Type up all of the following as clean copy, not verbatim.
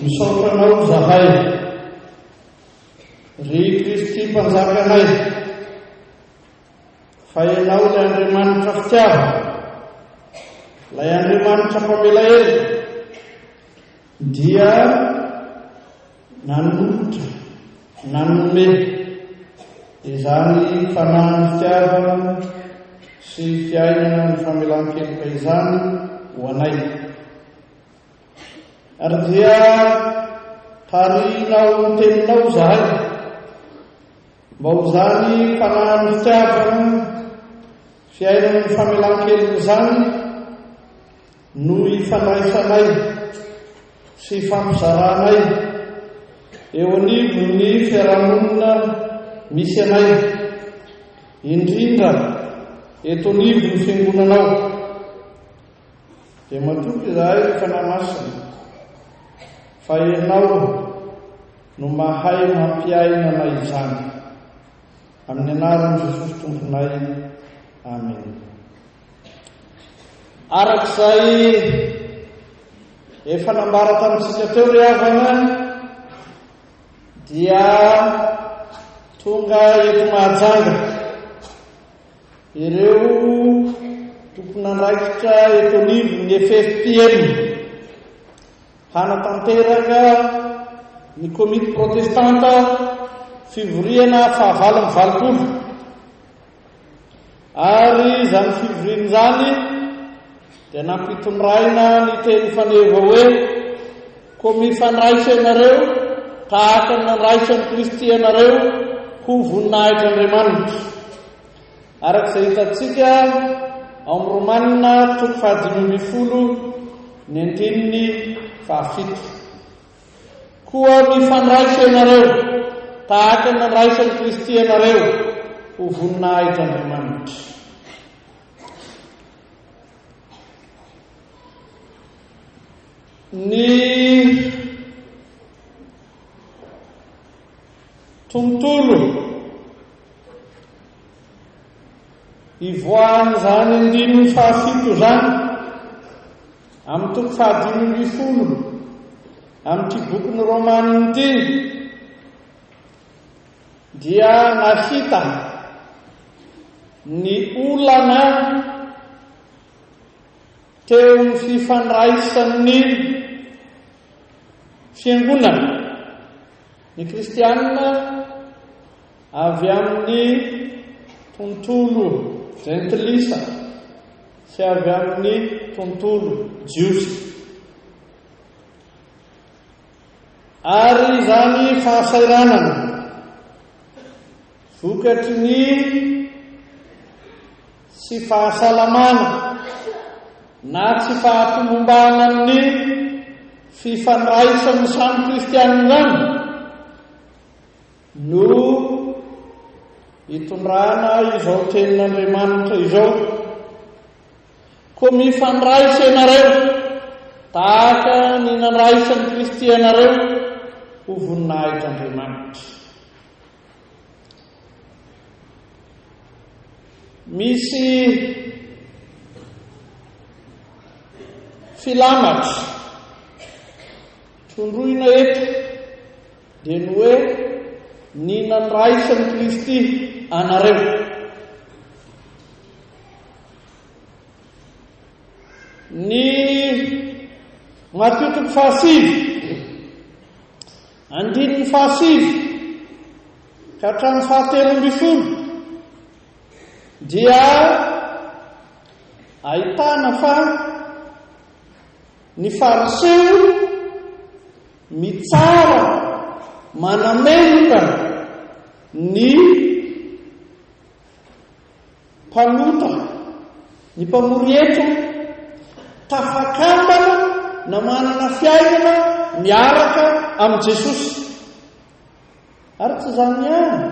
Misaotra Anao izahay, ry Kristy Mpanjakanay, fa Ianao ilay Andriamanitra fitiavana, ilay Andriamanitra mpamela heloka, dia nanolotra, nanome izany fanahin'ny fitiavana sy fiainana ny famelan-keloka izany ho anay. Ary dia tarihinao ny teninao izahay, mba ho izany fanahin'ny fitiavana, fiainan'ny famelan-keloka izany no ifandraisanay sy ifampizaranay eo anivon'ny fiarahamonina misy anay, indrindra eto anivon'ny Fiangonanao. Dia matoky izahay ry Fanahy Masina fa Ianao no mahay mampiaina anay izany. Amin'ny anaran'i Jesosy Tomponay. Amen. Araka izay efa nambara tamintsika teo ry havana dia tonga eto Mahajanga Ireo tompon'andraikitra eto anivon'ny FFPM hanatanteraka ny komity protestanta fivoriana fahavalo amby valopolo ary izany fivoriana izany dia nampitondraina ny teny faneva hoe koa mifandraisa ianareo tahaka ny nandraisan'i Kristy anareo ho voninahitr'Andriamanitra. Araka izay hitantsika ao amin'ny Romanina toko fahadimy ambin'ny folo ny andininy fahafito. Koa mifandraisa ianareo tahaka ny nandraisan'i Kristy anareo ho voninahitr'Andriamanitra. Ny tontolo Ivoahan'izany andininy fahafito izany amin'ny toko fahadimy ambin'ny folo amin'ity bokin'ny Romana ity dia nahita ny olana teo amin'ny fifandraisan'ny fiangonana ny kristianina Avy amin'ny tontolo jentilisa sy avy amin'ny tontolo jiosy. Ary izany fahasahiranana vokatry ny tsy fahasalamana na tsy fahatomombanan'ny fifandraisan'ny samy kristianina izany No itondrana izao tenin'Andriamanitra izao. Koa mifandraisa ianareo tahaka ny nandraisan'i Kristy anareo ho voninahitr'Andriamanitra. Misy filamatra tondroina eto Dia ny hoe ny nandraisan'i Kristy anareo. Ny Matio toko fahasivy, andininy fahasivy ka hatramin'ny fahatelo ambin'ny folo dia ahitana fa ny Fariseo Mitsara manameloka ny mpanota, ny mpamory hetra, tafakambana na manana fiainana miaraka amin'i Jesosy. Ary tsy izany ihany,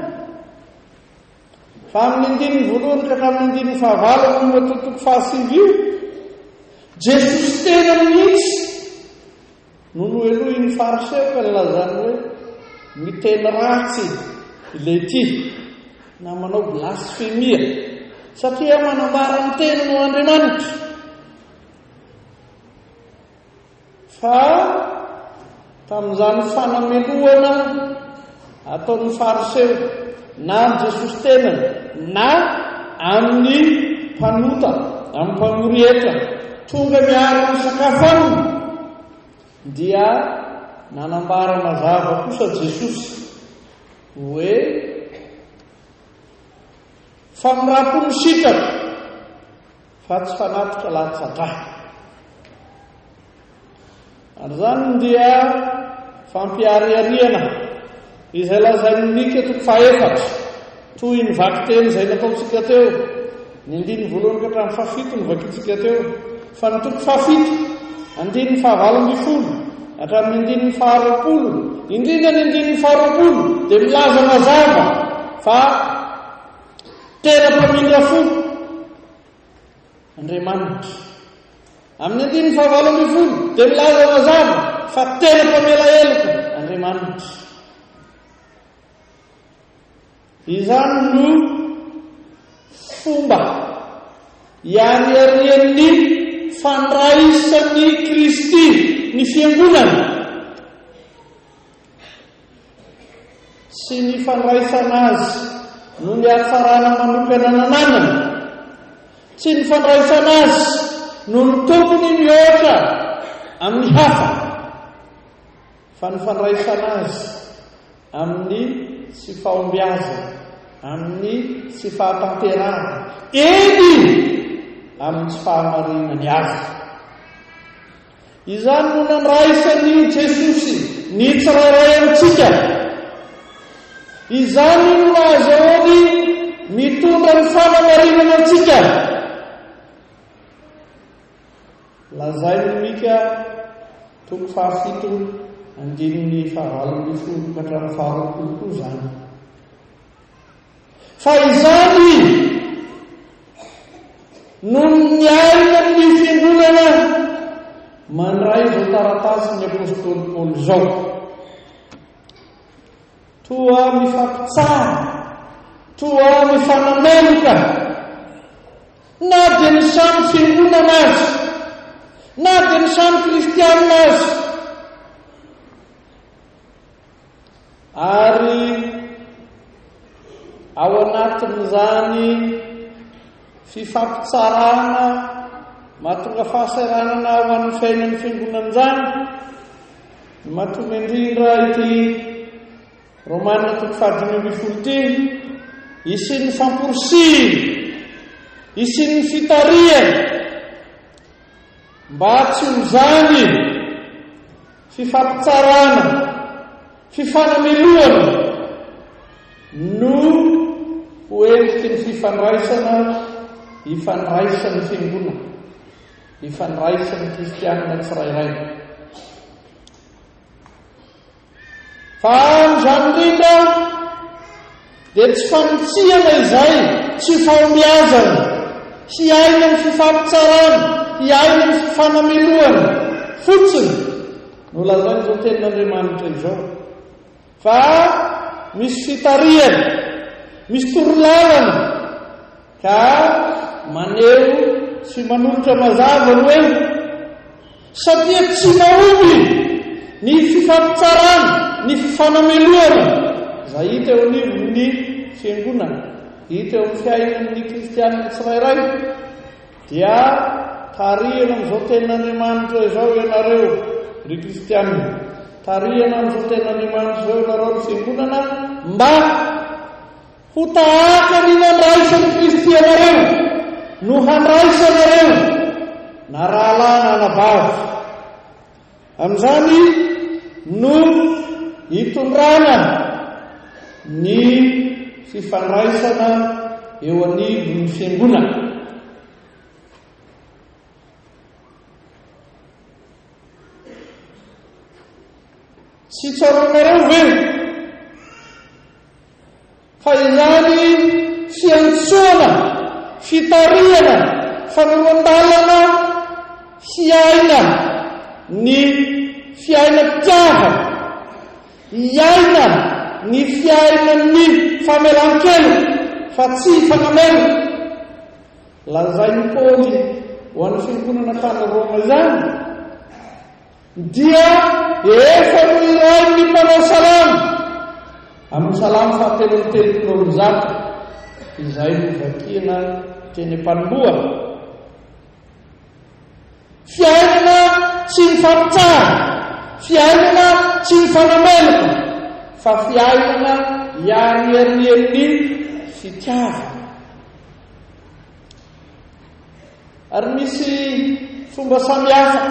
fa amin'ny andininy voalohany ka hatramin'ny andininy fahavalo amin'io Matio toko fahasivy io, Jesosy tenany mihitsy No nohelohin'ny Fariseo ka nilazany hoe miteny ratsy ilay ity na manao blasfemia satria manambara ny tenany ho Andriamanitra. Fa Tamin'izany fanamelohana ataon'ny Fariseo na amin'i Jesosy tenany na amin'ny mpanota, amin'ny mpamory hetra tonga miara-misakafo aminy, dia nanambara mazava kosa Jesosy hoe famindram-po no sitrako fa tsy fanatitra latsa-drà. Ary izany dia fampiharihariana izay lazain'i Mika toko fahefatra, toy ny vakiteny izay nataontsika teo, ny andininy voalohany ka hatramin'ny fahafito no vakintsika teo, fa ny toko fahafito, andininy fahavalo ambin'ny folo hatramin'ny andininy faharoapolo, indrindra ny andininy faharoapolo dia milaza mazava fa tena mpamindra fo Andriamanitra. Amin'ny andininy fahavalo ambin'ny folo dia milaza mazava fa tena mpamela heloka Andriamanitra. Izany no fomba iariarian'ny fandraisan'i Kristy ny fiangonana. Sy ny fandraisana azy noho ny hatsarana manokana nananany, tsy ny fandraisana azy noho ny tompony mihoatra amin'ny hafa, fa ny fandraisana azy amin'ny tsy fahombiazana, amin'ny tsy fahatanterahana, eny amin'ny tsy fahamarinany aza. Izany no nandraisan'i Jesosy ny tsirairay amintsika. Izany no nahazahoany mitondra ny fanamarinana antsika. Lazain'i Mika toko fahafito andininy fahavalo ambin'ny folo ka hatramin'ny faharoapolo koa izany. Fa izany no niaina ny fiangonana mandray izao taratasin'ny apostoly Paoly izao. Toa mifampitsara, toa mifanameloka, na dia ny samy fiangonana aza, na dia ny samy kristianina aza. Ary ao anatin'izany fifampitsarana mahatonga fahasahiranana ho an'ny fiainan'ny fiangonana izany, ny mahatonga indrindra ity Romana toko fahadimy ambin'ny folo ity, hisian'ny famporisihina, hisian'ny fitarihana, mba tsy ho izany Fifampitsarana, fifanamelohana no ho endriky ny fifandraisana ifandraisan'ny Fiangonana, ifandraisan'ny kristianina tsirairay. Fa amin'izany indrindra dia tsy fanitsiana izay, tsy fahombiazana, hiaina ny fifampitsarana, hiaina ny fifanamelohana fotsiny no lazain'izao tenin'Andriamanitra izao. Fa misy fitarihana, misy torolalana ka maneho sy manolotra mazava ny hoe Satria tsy mahomby ny fifampitsarana, ny fifanamelohana izay hita eo anivon'ny fiangonana, hita eo amin'ny fiainan'ny kristianina tsirairay, dia tarihina amin'izao tenin'Andriamanitra izao ianareo, ry kristianina, tarihina amin'izao tenin'Andriamanitra izao ianareo, ry fiangonana, mba Ho tahaka ny nandraisan'i Kristy anareo no handraisanareo na rahalahy na anabavy. Amin'izany no hitondrana ny fifandraisana eo anivon'ny fiangonana. Tsy tsaroanareo ve Fa izany fiantsoana, fitarihana, fanoroan-dalana hiaina ny fiainam-pitiavana, hiaina ny fiainan'ny famelan-keloka fa tsy fanameloka. Lazain'i Paoly ho an'ny fiangonana tany Roma izany. Dia efa nohirain'ny mpanao salamo amin'ny salamo fahatelo amby 133 izay novakiana teny am-panombohana. Fiainana tsy mifampitsara, fiainana tsy mifanameloka, fa fiainana iariarian'ny fitiavana. Ary misy fomba samihafa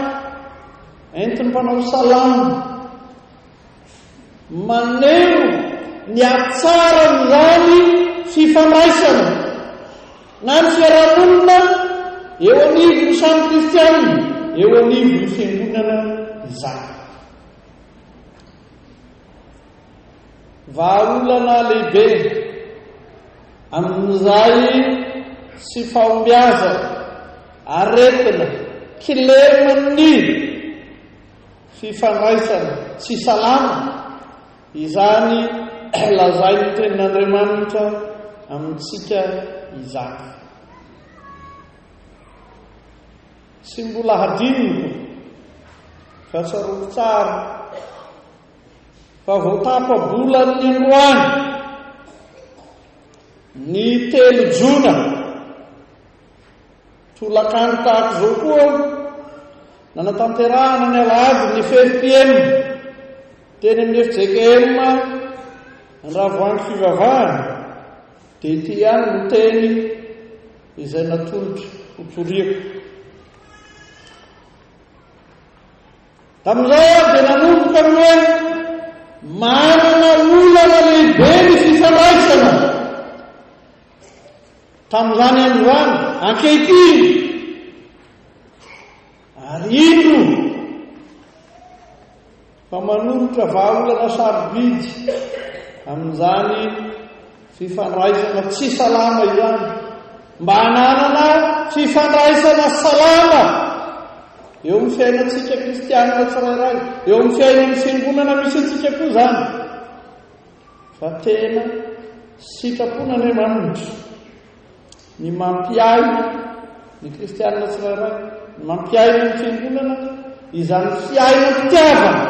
entin'ny mpanao salamo maneho ny hatsaran'izany fifandraisana na ny fiarahamonina eo anivon'ny samy kristianina, eo anivon'ny fiangonana izany. Vahaolana lehibe amin'izay tsy fahombiazana, aretina, kileman'ny fifandraisana tsy salama izany lazain'ny Tenin'Andriamanitra amintsika izany. Tsy mbola hadinoko fa tsaroako tsara fa vao tapa-bolan'ny androany, ny 3 jona, tolakandro tahaka izao koa, nanatanterahana ny alahady ny FFPM teny amin'ny FJKM Andravoahangy Fivavahana, dia ity ihany no teny izay natolotro ho toriako. Tamin'izay aho dia nanomboka ny hoe manana olana lehibe ny fifandraisana. Tamin'izany andro izany, ankehitriny, ary indro fa manolotra vahaolana sarobidy amin'izany fifandraisana tsy salama izany, mba hananana fifandraisana salama eo amin'ny fiainantsika kristianina tsirairay, eo amin'ny fiainan'ny fiangonana misy antsika koa izany. Fa tena sitrapon'Andriamanitra ny mampiaina ny kristianina tsirairay, ny mampiaina ny fiangonana izany fiainam-pitiavana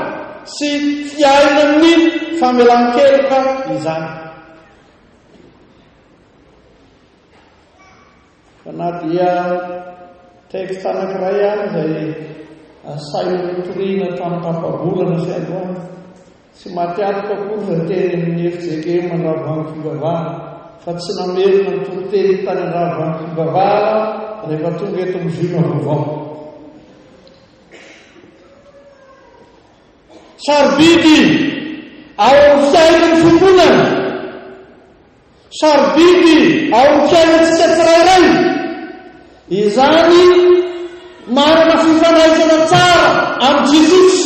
sy fiainan'ny famelan-keloka izany. Fa na dia texte anankiray ihany izay asaina notorina tamin'ny tapa-bolana sy androany, tsy maty antoka akory izay teny amin'ny FJKM Andravoahangy Fivavahana, fa tsy namerina ny toriteny tany Andravoahangy Fivavahana rehefa tonga eto amin'ny Ziona Vaovao. Sarobidy ao amin'ny fiainan'ny fiangonana. Sarobidy ao amin'ny fiainantsika tsirairay izany manana fifandraisana tsara amin'i Jesosy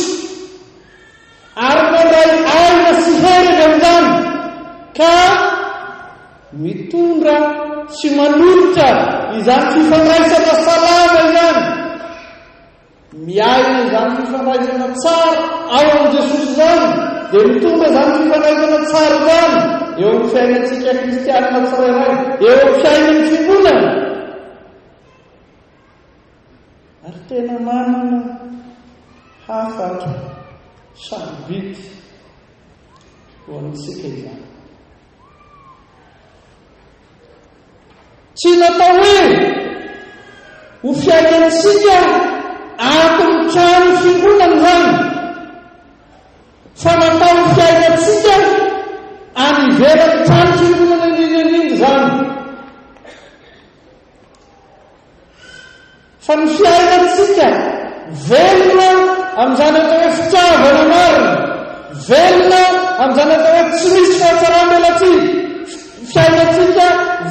ary mandray aina sy hery avy amin'izany ka mitondra sy manolotra izany fifandraisana salama izany. Miaina izany fifandraisana tsara ao amin'i Jesosy izany, dia mitondra izany fifandraisana tsara izany eo amin'ny fiainantsika kristianina tsirairay, eo amin'ny fiainan'ny fiangonana. Ary tena manana hafatra sarobidy ho antsika izany. Tsy natao hoe ho fiainantsika ato amin'ny trano fiangonana izany, fa natao ho fiainantsika any ivelan'ny trano fiangonana indrindra indrindra izany. Fa ny fiainantsika velona amin'izany atao hoe fitiavana marina, velona amin'izany atao hoe tsy misy fahatsaram-belatsihy, fiainantsika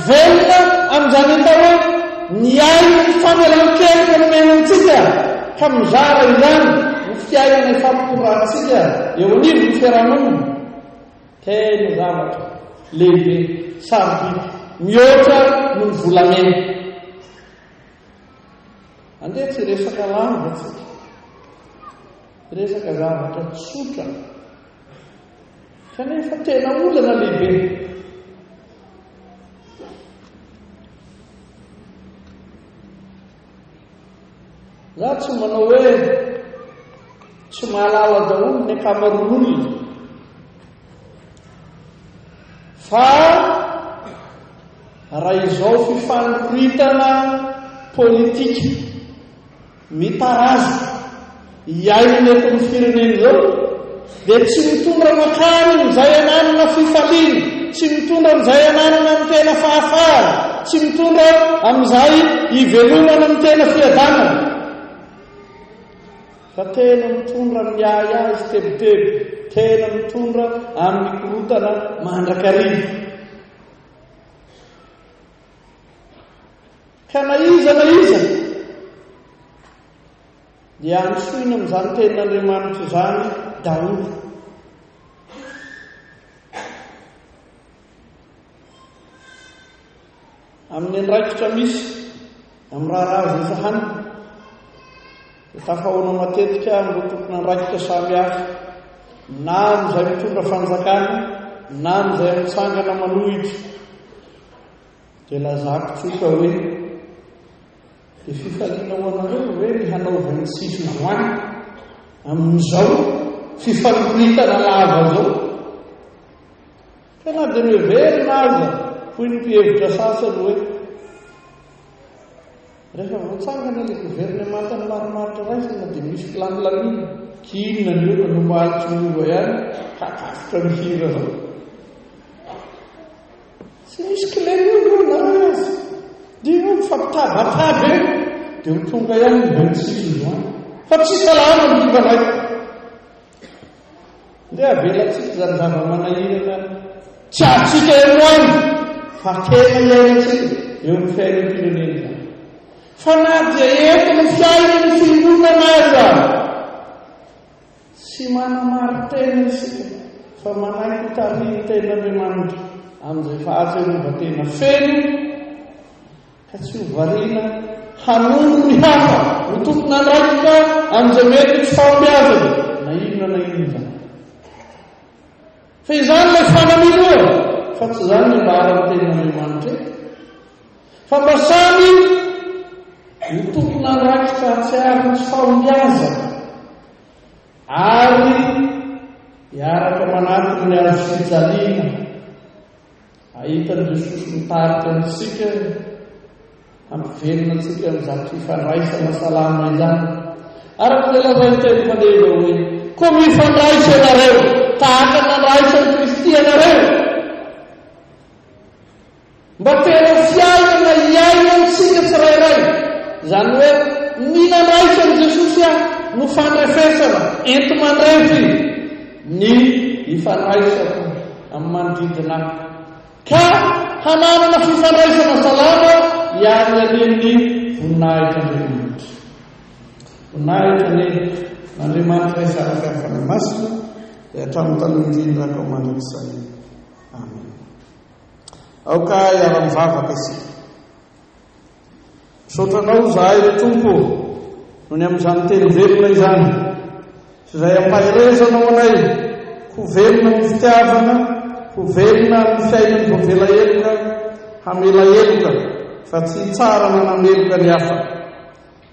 velona amin'izany atao hoe ny ain'ny famelan-keloka nomena antsika ka mizara izany ho fiainana ifampitondrantsika eo anivon'ny fiarahamonina. Tena zavatra lehibe, sarobidy, mihoatra noho ny volamena. Andeha tsy hiresaka lamba tsika. Hiresaka zavatra tsotra. Kanefa tena olana lehibe. Za tsy manao hoe. Tsy mahalala daholo ny ankamaroan'olona. Fa raha izao fifanroritana politika mitarazoka iainana eto amin'ny firenena izao dia tsy mitondra mankany amin'izay ananana fifaliana, tsy mitondra amin'izay ananana ny tena fahafahana, tsy mitondra amin'izay ivelomana amin'ny tena fiadanana. Fa tena mitondra amin'ny ahiahy sy tebiteby, tena mitondra amin'ny korontana mandrakariva. Ka na iza na iza dia antsoina amin'izany tenin'Andriamanitra izany daholo. Amin'ny andraikitra misy amin'ny raharaha izay sahanina, dia tafahoana matetika amin'ireo tompon'andraikitra samihafa, na amin'izay mitondra fanjakana, na amin'izay mitsangana manohitra. Dia lazako tsotra hoe, dia fifaliana ho anareo ve ny hanao 26 juin amin'izao fifanoritana lava izao? Ka na dia noheverina aza, hoy ny mpihevitra sasany hoe, rehefa voatsangana ilay governemanta ny marimaritra raisina dia misy filamilamina, k'inona ny olana, omaly tsy miova ihany, ka tafotra mihira zao. Tsy misy kilema eo na ray aza. Dia eo mifampitabataba eo, dia ho tonga ihany ny 26 juin. Fa tsy salama ny mpifandraika. Ndeha avelantsika izany zava-manahirana tsy azontsika eo any fa tena iainantsika eo amin'ny fiainam-pirenena izany. Fa na dia eto amin'ny fiainan'ny fiangonana aza, tsy manamari-tena isika fa manaiky ho tarihin'ny Tenin'Andriamanitra amin'izay fahatsiarovan-tena feno Ka tsy ho variana hanondro ny hafa ho tompon'andraikitra amin'izay mety ho tsy fahombiazana na inona na inona izany. Fa izany ilay fanamiloana, fa tsy izany ny ambaran'ny tenin'Andriamanitra eto. Fa mba samy ho tompon'andraikitra hahatsiaro ny tsy fahombiazana ary hiaraka manatona ny hazo fijaliana. Hahita an'i Jesosy mitarika antsika hampivelona antsika amin'izany fifandraisana salama izany. Araka ilay lazain'ny teny faneva hoe, Koa mifandraisa ianareo, tahaka ny nandraisan'i Kristy anareo. Mba tena fiainana iainantsika tsirairay. Izany hoe, ny nandraisan'i Jesosy ahy no fandrefesana, enti-mandrefy ny ifandraisako amin'ny manodidina ahy, ka hananana fifandraisana salama hiariarian'ny voninahitr'Andriamanitra. Voninahitra anie an'Andriamanitra Ray Zanaka ary Fanahy Masina, izay hatramin'ny taloha indrindra ka ho mandrakizay. Amen. Aoka hiara-mivavaka isika. Misaotra Anao izahay, ry Tompo ô, noho ny amin'izany teny velona izany, sy izay ampaherezanao anay ho velona amin'ny fitiavana, ho velona amin'ny fiainan'ny voavela heloka, hamela heloka, fa tsy hitsara na nameloka ny hafa.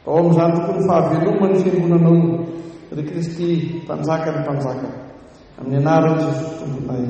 Ao amin'izany tokoa ny fahaveloman'ny Fiangonanao, ry Kristy, Mpanjakan'ny mpanjaka. Amin'ny anaran'i Jesosy Tomponay.